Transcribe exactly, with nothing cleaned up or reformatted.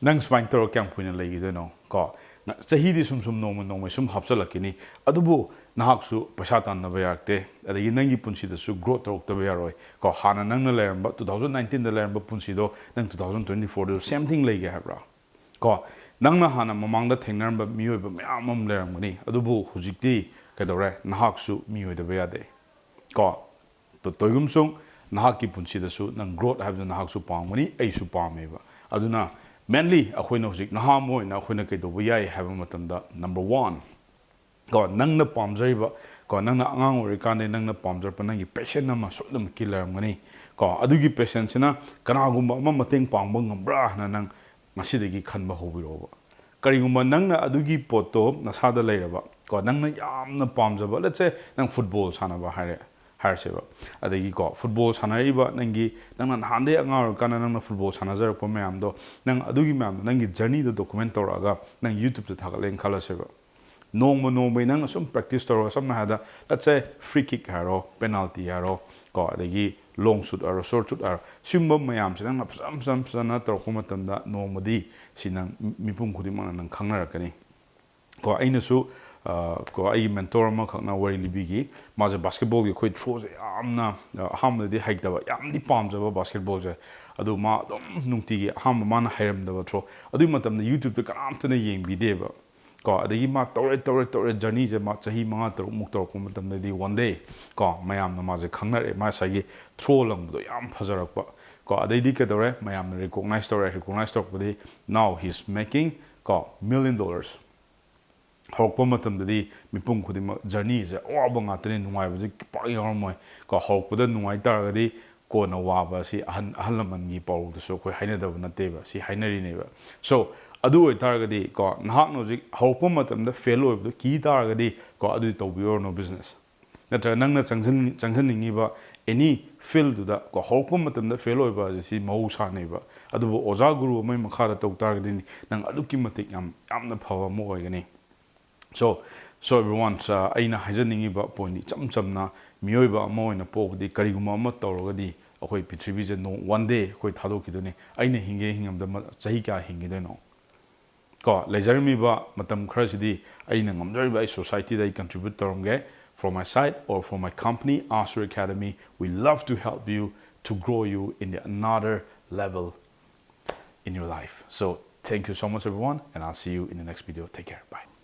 ꯅꯪ ꯁꯨꯃꯥꯏꯅ ꯇꯧꯔꯒ ꯀꯌꯥꯝ ꯀꯨꯏꯅ ꯂꯩꯈꯤꯗꯣꯏꯅꯣ? ꯀꯣ, ꯆꯍꯤꯗꯤ ꯁꯨꯝ ꯁꯨꯝ ꯅꯣꯡꯃ ꯅꯣꯡꯃ ꯁꯨꯝ ꯍꯥꯞꯆꯤꯜꯂꯛꯈꯤꯅꯤ, ꯑꯗꯨꯕꯨ ꯅꯍꯥꯛꯁꯨ ꯄꯩꯁꯥ ꯇꯥꯟꯗꯕ ꯌꯥꯔꯛꯇꯦ, ꯑꯗꯒꯤ ꯅꯪꯒꯤ ꯄꯨꯟꯁꯤꯗꯁꯨ growth ꯇꯧꯔꯛꯇꯕ ꯌꯥꯔꯣꯏ꯫ ꯀꯣ, ꯍꯥꯟꯅ ꯅꯪꯅ ꯂꯩꯔꯝꯕ two thousand nineteenꯗ ꯂꯩꯔꯝꯕ ꯄꯨꯟꯁꯤꯗꯣ ꯅꯪ two thousand twenty fourꯗꯁꯨ same thing ꯂꯩꯒꯦ ꯍꯥꯏꯕ꯭ꯔꯥ? ꯀꯣ, ꯅꯪꯅ ꯍꯥꯟꯅ ꯃꯃꯥꯡꯗ ꯊꯦꯡꯅꯔꯝꯕ ꯃꯤꯑꯣꯏꯕ ꯃꯌꯥꯝ ꯑꯃ ꯂꯩꯔꯝꯒꯅꯤ, ꯑꯗꯨꯕꯨ ꯍꯧꯖꯤꯛꯇꯤ ꯀꯩꯗꯧꯔꯦ? ꯅꯍꯥꯛꯁꯨ ꯃꯤ ꯑꯣꯏꯗꯕ ꯌꯥꯗꯦ꯫ ꯀꯣ, ꯇꯣꯏꯒꯨꯝꯁꯨꯡ, ꯅꯍꯥꯛꯀꯤ ꯄꯨꯟꯁꯤꯗꯁꯨ ꯅꯪ growth ꯍꯥꯏꯕꯗꯨ ꯅꯍꯥꯛꯁꯨ ꯄꯥꯝꯒꯅꯤ, ꯑꯩꯁꯨ ꯄꯥꯝꯃꯦꯕ꯫ ꯑꯗꯨꯅ mainly ꯑꯩꯈꯣꯏꯅ ꯍꯧꯖꯤꯛ ꯅꯍꯥ ꯑꯃ ꯑꯣꯏꯅ ꯑꯩꯈꯣꯏꯅ ꯀꯩꯗꯧꯕ ꯌꯥꯏ ꯍꯥꯏꯕ ꯃꯇꯝꯗ, number one, ꯀꯣ, ꯅꯪꯅ ꯄꯥꯝꯖꯔꯤꯕ, ꯀꯣ, ꯅꯪꯅ ꯑꯉꯥꯡ ꯑꯣꯏꯔꯤꯀꯥꯟꯗ ꯅꯪꯅ ꯄꯥꯝꯖꯔꯛꯄ ꯅꯪꯒꯤ passion ꯑꯃ ꯁꯣꯏꯗꯅꯃꯛꯀꯤ ꯂꯩꯔꯝꯒꯅꯤ꯫ ꯀꯣ, ꯑꯗꯨꯒꯤ passionꯁꯤꯅ ꯀꯅꯥꯒꯨꯝꯕ ꯑꯃ ꯃꯇꯦꯡ ꯄꯥꯡꯕ ꯉꯝꯕ꯭ꯔꯥ ꯍꯥꯏꯅ ꯅꯪ ꯉꯁꯤꯗꯒꯤ ꯈꯟꯕ ꯍꯧꯕꯤꯔꯛꯑꯣꯕ꯫ ꯀꯔꯤꯒꯨꯝꯕ ꯅꯪꯅ ꯑꯗꯨꯒꯤ ꯄꯣꯠꯇꯣ ꯅꯁꯥꯗ ꯂꯩꯔꯕ, ꯀꯣ, ꯅꯪꯅ ꯌꯥꯝꯅ ꯄꯥꯝꯖꯕ, let's say ꯅꯪ football ꯁꯥꯟꯅꯕ ꯍꯥꯏꯔꯦ, ꯍꯥꯏꯔꯁꯦꯕ꯫ ꯑꯗꯒꯤꯀꯣ, football ꯁꯥꯟꯅꯔꯤꯕ ꯅꯪꯒꯤ, ꯅꯪꯅ ꯅꯍꯥꯟꯗꯩ ꯑꯉꯥꯡ ꯑꯣꯏꯔꯀꯥꯟꯗ ꯅꯪꯅ football ꯁꯥꯟꯅꯖꯔꯛꯄ ꯃꯌꯥꯝꯗꯣ, ꯅꯪ ꯑꯗꯨꯒꯤ ꯃꯌꯥꯝꯗꯣ, ꯅꯪꯒꯤ journeyꯗꯣ document ꯇꯧꯔꯛꯑꯒ ꯅꯪ YouTubeꯇ ꯊꯥꯒꯠꯂꯦꯅ ꯈꯜꯂꯁꯦꯕ꯫ ꯅꯣꯡꯃ ꯅꯣꯡꯃꯒꯤ ꯅꯪꯅ ꯁꯨꯝ practice ꯇꯧꯔꯒ, ꯁꯝꯅ ꯍꯥꯏꯔꯕꯗ, let's say free kick ꯍꯥꯏꯔꯣ, penalty ꯍꯥꯏꯔꯣ, ꯀꯣ, ꯑꯗꯒꯤ long shoot ꯍꯥꯏꯔꯣ, short shoot ꯍꯥꯏꯔꯣ, ꯁꯤꯒꯨꯝꯕ ꯃꯌꯥꯝꯁꯦ ꯅꯪꯅ ꯐꯖꯅ, ꯐꯖꯅ, ꯐꯖꯅ ꯇꯧꯔꯛꯄ ꯃꯇꯝꯗ ꯅꯣꯡꯃꯗꯤ ꯁꯤ ꯅꯪ ꯃꯤ-, ꯃꯤꯄꯨꯝ ꯈꯨꯗꯤꯡꯃꯛꯅ ꯅꯪ ꯈꯪꯅꯔꯛꯀꯅꯤ꯫ ꯀꯣ, ꯑꯩꯅꯁꯨ, ꯑ, ꯀꯣ, ꯑꯩꯒꯤ mentor ꯑꯃꯈꯛꯅ ꯋꯥꯔꯤ ꯂꯤꯕꯤꯈꯤ꯫ ꯃꯥꯁꯦ basketballꯒꯤ ꯑꯩꯈꯣꯏ throwꯁꯦ ꯌꯥꯝꯅ, ꯑ, ꯑꯍꯥꯟꯕꯗꯗꯤ ꯍꯩꯇꯕ, ꯌꯥꯝꯗꯤ ꯄꯥꯝꯖꯕ basketballꯁꯦ꯫ ꯑꯗꯨ ꯃꯥ ꯑꯗꯨꯝ ꯅꯨꯡꯇꯤꯒꯤ ꯑꯍꯥꯟꯕ ꯃꯥꯅ ꯍꯩꯔꯝꯗꯕ throw, ꯑꯗꯨꯒꯤ ꯃꯇꯝꯗ YouTubeꯇ ꯀꯅꯥꯝꯇꯅ ꯌꯦꯡꯕꯤꯗꯦꯕ꯫ ꯀꯣ, ꯑꯗꯒꯤ ꯃꯥ ꯇꯧꯔꯦ, ꯇꯧꯔꯦ, ꯇꯧꯔꯦ, journeyꯁꯦ ꯃꯥ ꯆꯍꯤ ꯃꯉꯥ ꯇꯔꯨꯛꯃꯨꯛ ꯇꯧꯔꯛꯄ ꯃꯇꯝꯗꯗꯤ one day, ꯀꯣ, ꯃꯌꯥꯝꯅ ꯃꯥꯁꯦ ꯈꯪꯅꯔꯛꯑꯦ, ꯃꯥ ꯉꯁꯥꯏꯒꯤ throw ꯂꯪꯕꯗꯣ ꯌꯥꯝ ꯐꯖꯔꯛꯄ꯫ ꯀꯣ, ꯑꯗꯩꯗꯤ ꯀꯩꯗꯧꯔꯦ? ꯃꯌꯥꯝꯅ recognize ꯇꯧꯔꯦ, recognize ꯇꯧꯔꯛꯄꯗꯤ now he's making, ꯀꯣ, million dollars꯫ ꯍꯧꯔꯛꯄ ꯃꯇꯝꯗꯗꯤ ꯃꯤꯄꯨꯝ ꯈꯨꯗꯤꯡꯃꯛ journeyꯁꯦ ꯑꯋꯥꯕ ꯉꯥꯛꯇꯅꯤ, ꯅꯨꯡꯉꯥꯏꯕꯁꯦ ꯄꯥꯛ ꯌꯥꯎꯔꯝꯃꯣꯏ꯫ ꯀꯣ, ꯍꯧꯔꯛꯄꯗ ꯅꯨꯡꯉꯥꯏ ꯇꯥꯔꯒꯗꯤ ꯀꯣꯟꯅ ꯋꯥꯕ ꯑꯁꯤ ꯑꯍꯟ, ꯑꯍꯜ ꯂꯃꯟꯒꯤ ꯄꯥꯎꯔꯧꯗꯁꯨ ꯑꯩꯈꯣꯏ ꯍꯥꯏꯅꯗꯕ ꯅꯠꯇꯦꯕ, ꯁꯤ ꯍꯥꯏꯅꯔꯤꯅꯦꯕ꯫ So, ꯑꯗꯨ ꯑꯣꯏꯇꯥꯔꯒꯗꯤ, ꯀꯣ, ꯅꯍꯥꯛꯅ ꯍꯧꯖꯤꯛ ꯍꯧꯔꯛꯄ ꯃꯇꯝꯗ fail ꯑꯣꯏꯕꯗꯣ ꯀꯤ ꯇꯥꯔꯒꯗꯤ, ꯀꯣ, ꯑꯗꯨꯗꯤ ꯇꯧꯕꯤꯔꯨꯔꯅꯨ business꯫ ꯅꯠꯇ꯭ꯔꯒ ꯅꯪꯅ ꯆꯪꯁꯤꯟ-, ꯆꯪꯁꯤꯟꯅꯤꯡꯉꯤꯕ any fieldꯗꯨꯗ, ꯀꯣ, ꯍꯧꯔꯛꯄ ꯃꯇꯝꯗ fail ꯑꯣꯏꯕ ꯑꯁꯤ ꯃꯍꯧꯁꯥꯅꯦꯕ꯫ ꯑꯗꯨꯕꯨ ꯑꯣꯖꯥ ꯒꯨꯔꯨ ꯑꯃꯒꯤ ꯃꯈꯥꯗ ꯇꯧ ꯇꯥꯔꯒꯗꯤ ꯅꯪ ꯑꯗꯨꯛꯀꯤ ꯃꯇꯤꯛ ꯌꯥꯝ, ꯌꯥꯝꯅ ꯐꯕ ꯑꯃ ꯑꯣꯏꯒꯅꯤ꯫ So, so everyone, ꯑ, ꯑꯩꯅ ꯍꯥꯏꯖꯅꯤꯡꯉꯤꯕ pointꯗꯤ ꯏꯆꯝ ꯆꯝꯅ, ꯃꯤꯑꯣꯏꯕ ꯑꯃ ꯑꯣꯏꯅ ꯄꯣꯛꯄꯗꯤ ꯀꯔꯤꯒꯨꯝꯕ ꯑꯃ ꯇꯧꯔꯒꯗꯤ ꯑꯩꯈꯣꯏ ꯄ꯭ꯔꯤꯊꯤꯕꯤꯁꯦ ꯅꯣꯡ ꯋꯥꯟ ꯗꯦ ꯑꯩꯈꯣꯏ ꯊꯥꯗꯣꯛꯈꯤꯗꯣꯏꯅꯤ꯫ ꯑꯩꯅ ꯍꯤꯡꯒꯦ ꯍꯤꯡꯉꯝꯗ ꯆꯍꯤ ꯀꯌꯥ ꯍꯤꯡꯈꯤꯗꯣꯏꯅꯣ? ꯀꯣ, ꯂꯩꯖꯔꯝꯃꯤꯕ ꯃꯇꯝ ꯈꯔꯁꯤꯗꯤ ꯑꯩꯅ ꯉꯝꯖꯔꯤꯕ ꯑꯩ ꯁꯣꯁꯥꯏꯇꯤꯗ ꯑꯩ contribute ꯇꯧꯔꯝꯒꯦ. From my side or from my company, Asur Academy, we love to help you to grow you in the another level in your life. So thank you so much, everyone, and I'll see you in the next video. Take care. Bye.